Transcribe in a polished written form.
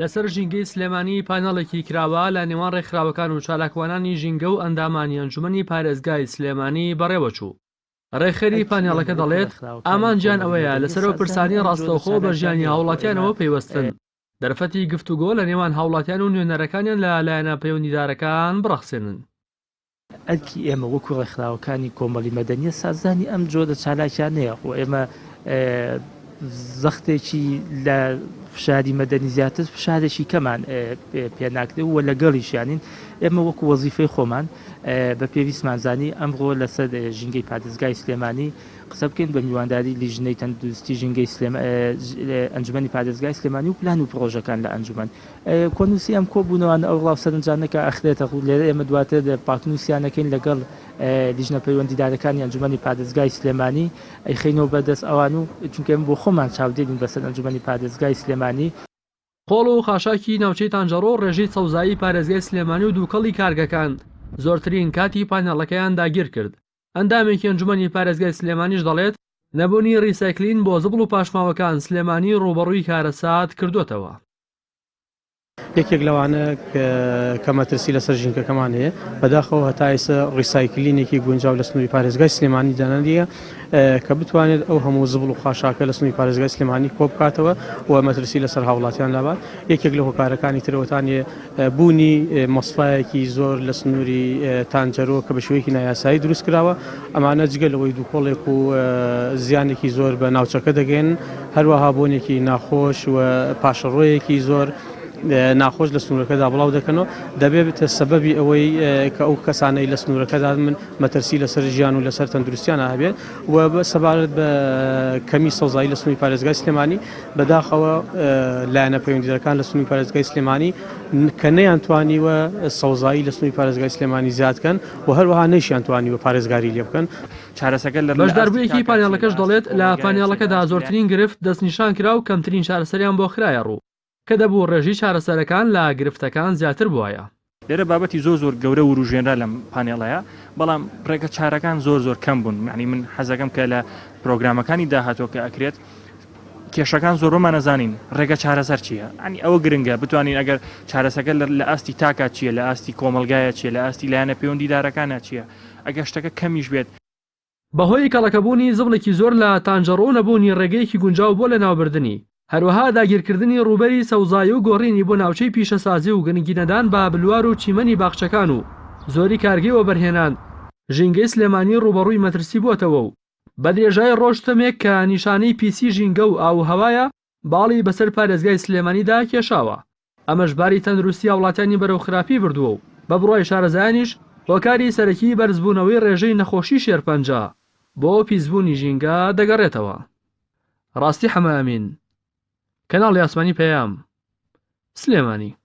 لەسەر ژینگەی سلێمانی پانێڵێکی کراوە لە نێوان ڕێکخراوەکان و چالاکوانانی ژینگە و ئەندامانی ئەنجومەنی پارێزگای سلێمانی بەڕێوەچوو. ڕێکخەری ئەرکی ئێمە پانێڵەکە وەکو دەڵێت، ڕێکخراوەکانی ئامانجیان کۆمەڵی ئەوەیە مەدەنیە لەسەر ئەو سازدانی پرسانەی ئەم جۆرە ڕاستەوخۆ بە ژیانی چالاکیانەیە و ئێمە هاوڵاتیانەوە پەیوەستن، دەرفەتی گفتوگۆ لە نێوان هاوڵاتیان و نوێنەرەکانیان لە لایەنە پەیوەندیدارەکان بڕەخسێنن. ئەرکی ئێمە وەکو ڕێکخراوەکانی کۆمەڵی مەدەنیە سازدانی ئەم جۆرە چالاکیانەیە و ئێمە زەختێکی لە فشاری مەدەنی زیاتر فشارێکی کەمان پێ ناکرێت و لەگەڵیشیانین ئێمە وەکو وەزیفەی خۆمان بە پێویستمان زانی ئەمڕۆ لەسەر ژینگەی پارێزگای سلێمانی قسە بکەین بە میوانداری لیژنەی تەندروستی ژینگەی ئەنجومەنی پارێزگای سلێمانی و پلان و پڕۆژەکان لە ئەنجومەن کۆنووسی ئەم کۆبوونەوانە ئەو ڕا و سەرنجانە کە ئەخرێتە ڕوو لێرە ئێمە دواتر پاکنووسیان ئەکەین لەگەڵ لیژنە پەیوەندیدارەکانی ئەنجومەنی پارێزگای سلێمانی ئەیخەینەوە بەردەست ئەوان و چونکە ئێمە بۆ خۆمان چاودێرین بەسەر ئەنجومەنی پارێزگای سلێمانی. خۆڵ و خاشاکی ناوچەی تانجەڕۆ و ڕێژەی سەوزایی پارێزگای سلێمانی و دووکەڵی کارگەکان زۆرترین کاتی پانێڵەکەیان داگیرکرد. ئەندامێکی ئەنجومەنی پارێزگای سلێمانیش دەڵێت، نەبوونی ڕیسایکلین بۆ زبڵ و پاشماوەکان سلێمانی ڕووبەڕووی کارەسات کردۆتەوە. یەکێک لەوانە کە مەترسی لەسەر ژینگەکەمان هەیە، بەداخەوە هەتا ئێستا ڕیسایکلینێکی گونجاو لە سنووری پارێزگای سلێمانی دانانییە کە بتوانێت ئەو هەموو زبڵ و خاشاکە لە سنووری پارێزگای سلێمانی کۆبکاتەوە و مەترسی لەسەر هاوڵاتیان لابات. یەکێک لە هۆکارەکانی ترەوەتانێ بوونی مەسفایەکی زۆر لە سنووری تانجەرۆ کە بە شێوەیەکی نایاسایی دروست کراوە، ئەمانە جگە لەوەی دووکەڵێک و زیانێکی زۆر بە ناوچەکە دەگەیەنن، هەروەها بۆنێکی ناخۆش و پاشەڕۆیەکی زۆر ناخۆش لە سنوورەکەدا بڵاو دەکەنەوە، دەبێتە سەبەبی ئەوەی کە ئەو کەسانەی لە سنوورەکەدا من مەترسی لەسەر ژیان و لەسەر تەندروستیانە هەبێت و سەبارەت بە کەمی سەوزایی لە سنووری پارێزگای سلێمانی بەداخەوە لایەنە پەیوەندیدارەکان لە سنووری پارێزگای سلێمانی کە نەیانتوانیوە سەوزایی لە سنووری پارێزگای سلێمانی زیاد کەن و هەروەها نەیشیانتوانیوە پارێزگاری لێ بکەن. چارەسەکە لە ئاستی بەشداربوویەکی تاکە چییە، لە پانێڵەکەش ئاستی دەڵێت، لە کۆمەڵگایە چییە، لە پانێڵەکەدا ئاستی لایەن. زۆرترین گرفت دەستنیشان کرا و کەمترین چارەسەریان بۆ خرایە ڕوو، کە دەبوو ڕێژەی چارەسەرەکان لە گرفتەکان زیاتر بوایە. لێرە بابەتی زۆر زۆر گەورە وروژێنرا لەم پانێڵەیا، بەڵام ڕێگە چارەکان زۆر زۆر کەم بوون، یەعنی من حەزەکەم کە لە پرۆگرامەکانی داهاتووە کە ئەکرێت کێشەکان زۆربەمان ئەزانین ڕێگە چارەسەر چییە، یەعنی ئەوە گرنگە بتوانین ئەگەر چارەسەکە لە ئاستی تاکا چییە، لە ئاستی کۆمەڵگایە چییە، لە ئاستی لایەنە پەیوەندیدارەکانا چییە، ئەگەر شتەکە کەمیش بێت. بەهۆی کەڵەکەبوونی زبڵێکی زۆر لە تانجەڕۆ و نەبوونی ڕێگەیەکی گونجاو بۆ لەناوبردنی، هەروەها داگیرکردنی ڕووبەری سەوزایی و گۆڕینی بۆ ناوچەی پیشەسازی و گرنگینەدان بە بلوار و چیمەنی باخچەکان و زۆری کارگەی وەبەرهێنان، ژینگەی سلێمانی ڕووبەڕووی مەترسی بووەتەوە و بە درێژایی ڕۆژ تەمێک کە نیشانەی پیسی ژینگە و ئاووهەوایە باڵی بەسەر پارێزگای سلێمانیدا کێشاوە. ئەمەش باری تەندروستی هاوڵاتیانی بەرەو خراپی بردووە و بە بڕوای شارەزایانیش هۆکاری سەرەکی بەرزبوونەوەی ڕێژەی نەخۆشی شێرپەنجە بۆ پیسبوونی ژینگە دەگەڕێتەوە. ڕاستی حەمەئەمین، کەناڵی ئاسمانی پەیام، سلێمانی.